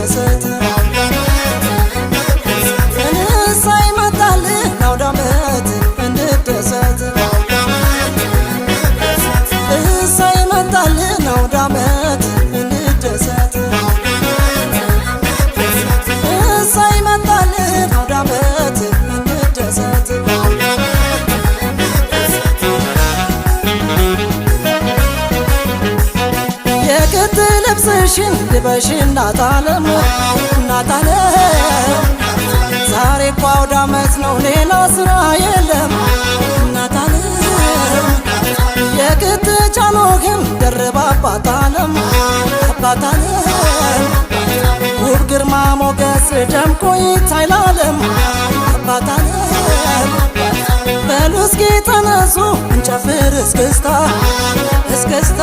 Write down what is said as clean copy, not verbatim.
እንደሰት። እንሳይ መጣልን አውደ ዓመት እንደሰት። እሰይ መጣልን አውደ ዓመት እንደሰት። እሰይ መጣልን አውደ ዓመት እንደሰት። የክት ልብስሽን ልበሽ እናት ዓለም፣ እናት ዓለም። ዛሬ እኮ አውደ ዓመት ነው፣ ሌላ ስራ የለም፣ እናት ዓለም። የክት ጃኖህን ደርባ አባት ዓለም፣ አባት ዓለም። ውብ ግርማ ሞገስ ደምቆ ይታይ ለዓለም፣ አባት ዓለም። በሉ እስኪ ተነሱ እንጨፍር እስክስታ፣ እስክስታ።